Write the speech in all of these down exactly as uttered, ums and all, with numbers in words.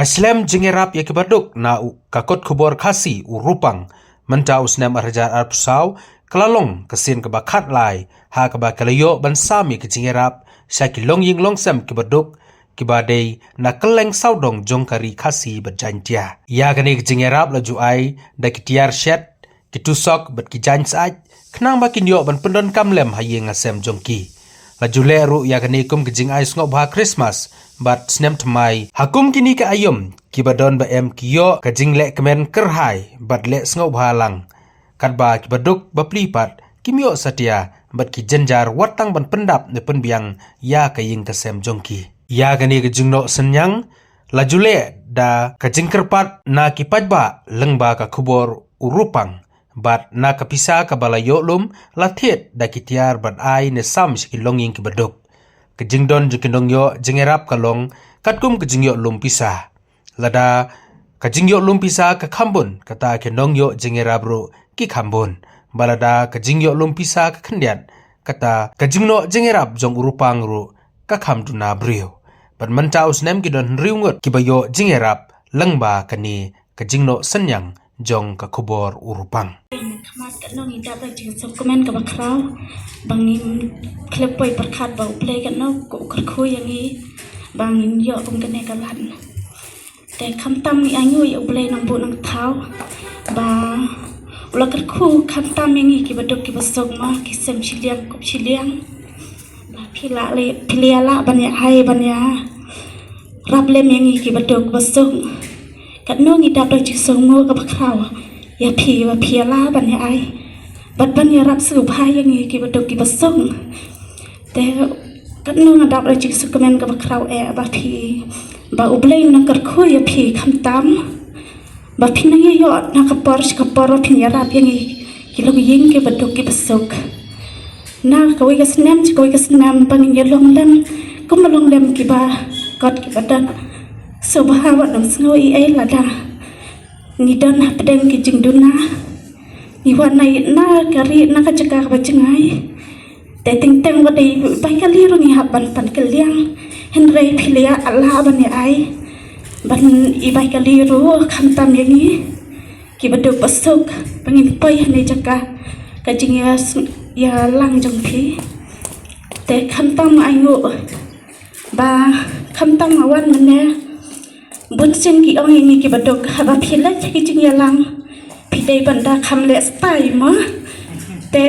Ka shlem jingïarap ïa ki baduk na u, ka kot khubor Khasi u Rupang, mynta u snem ar hajar arphew saw, ka la long ka sien kaba khatlai ha kaba ka la ïoh ban sam ïa ka jingïarap sha ki longïing longsem ki baduk kiba dei na kylleng sawdong jong ka ri Khasi bad Jaiñtia. Ïa kane ka jingïarap la ju ai da ki tiar shet, ki tusok bad ki jaiñ sait, khnang ba kin ïoh ban pyndonkam lem ha ïing ha sem jong ki. La ju leh ruh ïa kane kum ka jingai sngewbha Christmas bad snem thymmai ha kum kine ki aïom kiba don ba em, ki ïoh ka jingleh kmen kyrhai bad leh sngewbha lang. Katba ki baduk bapli pat kim ïoh satia bad ki jynjar wat tang ban pyndap ne pynbiang ïa ka ïing ka sem jong ki. Ïa kane ka jingnoh synñiang la ju leh da ka jingkyrpad na ki paidbah lyngba ka khubor u Rupang, bad na ka pisa kaba la ïoh lum la thied da ki tiar ban ai ne sam sha ki longïing ki baduk. Ka jingdon jong ki nongïoh jingïarap ka long katkum ka jingïoh lum pisa. Lada ka jingïoh lum pisa ka kham bun, kata ki nongïoh jingïarap ruh ki kham bun. Bad lada ka jingïoh lum pisa ka khyndiat, kata ka jingnoh jingïarap jong u Rupang ruh ka kham duna briew. Bad mynta u snem ki don hynriew ngut kiba ïoh jingïarap lyngba kane ka jingnoh synñiang jong ka khubor u Rupang. Khmat katno ngi dap da jingsngewkmen kaba khraw ba ngim khlem poi pyrkhat ba U Blei katno u kyrkhu ïa ngi ba ngin ïoh kum kane ka lad. Te khamtam ngi ainguh ïa U Blei nongbuh nongthaw ba u la kyrkhu khamtam ïa ngi ki baduk ki basuk ma ki sem shiliang kup shiliang. Ba phi lah leh, phi lah ban ïa ai ban ïa rap lem ïa ngi ki baduk basuk. Katno ngi dap da jingsngewkmen kaba khraw ïa phi ba phi lah ban ïa ai bad ban ïa rap sngewbha ïa ngi ki baduk ki basuk. Te katno nga dap da jingsngewkmen kaba khraw eh ba phi, ba U Blei u nang kyrkhu ïa phi khamtam ba phin nang ïa ïoh na ka por sha ka por ba phin ïarap ïa ngi ki longïing ki baduk ki basuk. Na kawei ka snem sha kawei ka snem ba ngin ïa long lem kumba long lem kiba kot kiba don. Sngewbha wat nym sngew ei ei lada ngi don hapdeng ki jingduna. Ngi wan na, na ka ri, na ka jaka kaba jngai. Te teng teng wat dei bai kali ruh ngi hap ban pan kylliang. Hynrei phi lah ban ïa ai ban i bai kali ruh khamtam ïa ngi ki baduk basuk ba ngin poi ha kane ka jaka ka jingïa s-, ïalang jong phi. Te khamtam nga ainguh ba khamtam nga wan mynne. Bun sien ki ong ïa ngi ki baduk haba phi leit ha ki jingïalang phi dei ban da kham leh stai mo. Te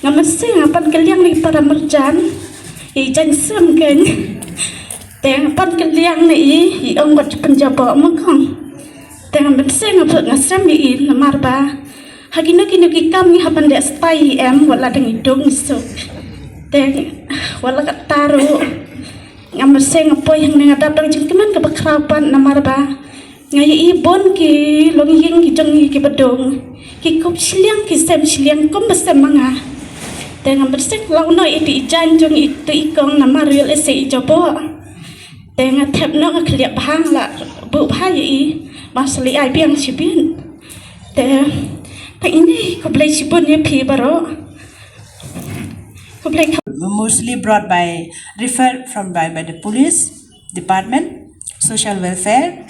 nga mynsiem nga pan kylliang na i para marjan, i jaiñ sem kein. Te nga pan kylliang na i, i ong wat pynjaboh mo kong. Te nga mynsiem nga put nga sem ïa i namar ba ha kino kino ki kam ngi hap ban leh stai em, wat la dang i duk ngi suk. Te wat la katta ruh nga mynsiem nga poi hangne nga dap da ka jingkmen kaba khraw pat namar ba nga ïohi bun ki longïing ki jong ngi ki baduk ki kup shiliang ki sem shiliang kum ba sem ma nga. Te nga mynsiem la u noh ïa i jaiñ jong i, i kong namar ïa leh se i jaboh. Te nga thep noh nga khlieh bha nga la buh bha ïa i ba sa leit ai biang shibit. Te tang ine, khublei shibun ïa phi baroh. Khublei. Mostly brought by, referred from by, by the police department, social welfare,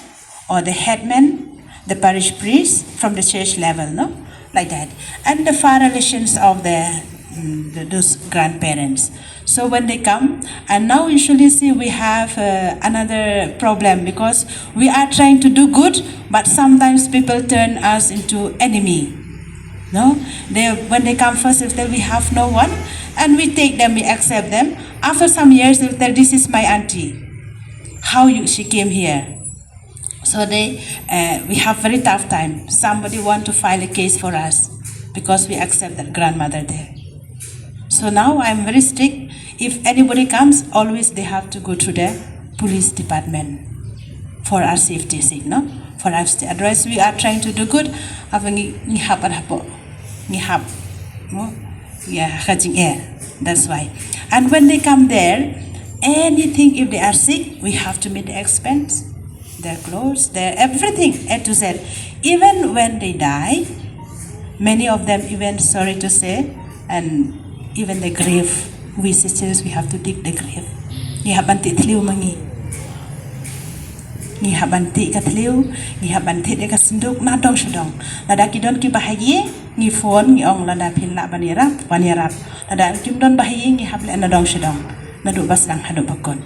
or the headman, the parish priest from the church level, no? Like that. And the far relations of the, mm, the, those grandparents. So when they come, and now usually see we have, uh, another problem because we are trying to do good, but sometimes people turn us into enemy. No? They, when they come first, if they, we have no one, and we take them, we accept them. After some years, they will tell, "This is my auntie. How you, she came here?" So they, uh, we have very tough time. Somebody want to file a case for us because we accept that grandmother there. So now I'm very strict. If anybody comes, always they have to go through the police department for our safety sake, no? For our safety. Otherwise, we are trying to do good. Apa ngi, ngi hap, ada hap. Ngi hap. No? Yeah, catching air. That's why. And when they come there, anything, if they are sick, we have to meet the expense, their clothes, their everything, A to Z. Even when they die, many of them, even sorry to say, and even the grave, we sisters, we have to dig the grave. Ngi hap ban tih thliew ma ngi. Ngi hap ban tih ka thliew, ngi hap ban thied ïa ka synduk nadong shadong. Lada ki don ki bahaïing, ngi phone, ngi ong lada phin lah ban ïarap, ban ïarap. Lada kim don bahaïing, ngi hap leh nadong shadong. Naduh ba sdang haduh ba kut.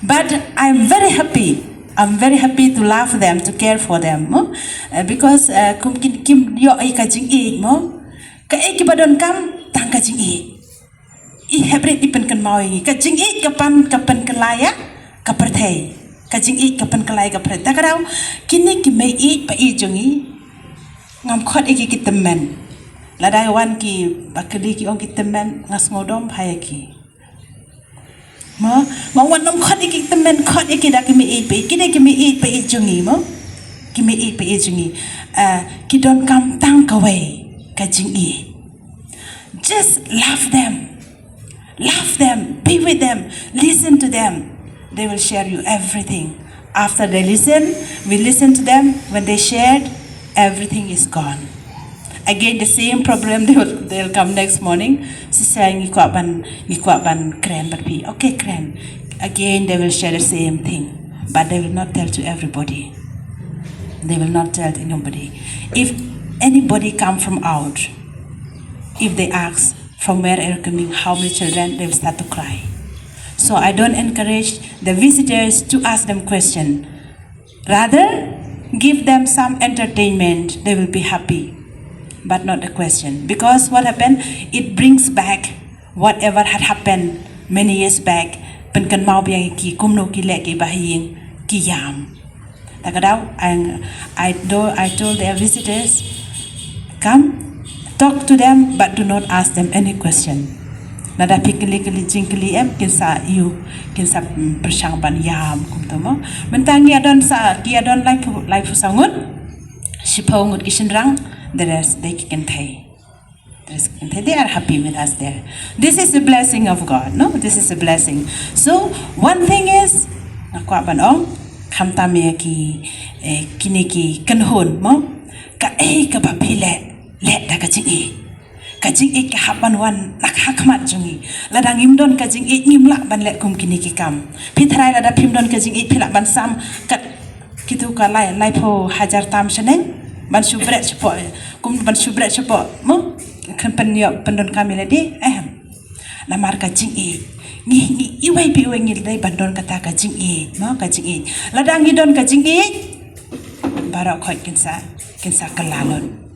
But I'm very happy. I'm very happy to love them, to care for them. Mo? Uh, because uh, kum kin kim ïoh ïa ka jingïeit mo. Kaei kaba donkam tang ka jingïeit. I hapdeng i pynkynmaw ïa ngi. Ka jingïeit ka pan, ka pynkylla ïa ka pyrthei. Ka jingïeit ka pynkylla ïa ka pyrthei. Ta ka daw kine ki mei ïeit pa ïeit jong ngi. Ngam khot ïa ki ki tymmen. Lada wan ki ba kylli ki ong ki tymmen nga sngew dom bha ïa ki. Mo, ma wan nym khot ïa ki tymmen, khot ïa ki da ki mei ïeit pa ïeit, ki da ki mei ïeit pa ïeit jong ngi mo. Ki mei ïeit pa ïeit jong ngi. Ah, ki donkam tang kawei ka jingïeit. Just love them. Love them, be with them, listen to them. They will share you everything. After they listen, we listen to them. When they shared, everything is gone. Again, the same problem, they will, they'll come next morning. Sister, ngi kwah ban, ngi kwah ban kren bad phi. Okay, kren. Again, they will share the same thing. But they will not tell to everybody. They will not tell to nobody. If anybody come from out, if they ask, from where are you coming, how many children, they will start to cry. So I don't encourage the visitors to ask them question. Rather, give them some entertainment, they will be happy. But not a question. Because what happened? It brings back whatever had happened many years back. Pynkynmaw biang ïa ki kumno ki leh ki bahaïing ki ïam. Ta ka daw, I, I, do, I told their visitors, come, talk to them, but do not ask them any question. Lada phi kylli kylli jingkylli em, kin sa ïoh, kin sa mm, pyrshang ban ïam kumta mo. Mynta ngi ïa don sa, ki ïa don laiphew, laiphew saw ngut, shiphew ngut ki shynrang, the rest dei ki kynthei. They are happy with us there. This is the blessing of God, no? This is a blessing. So, one thing is, nga kwah ban ong, khamtam ïa ki, eh, kine ki kynhun, mo? Kaei kaba phi leh, leh da ka jingïeit. Ka jingïeit ka hap ban wan na ka khmat jong ngi. Lada ngim don ka jingïeit ngim lah ban leh kum kine ki kam. Phi tharai lada phim don ka jingïeit phi lah ban sam kat kitu ka lai, laiphew hajar tam shaneng ban shu bret shapoh, kum ban shu bret shapoh mo, kan pynïoh pyndonkam ïa lade, eh. Namar ka jingïeit. Ngi, ngi, iwei pa iwei ngi dei ban don kata ka jingïeit mo, ka jingïeit. Lada ngi don ka jingïeit, baroh khoit kin sa, kin sa kylla lut.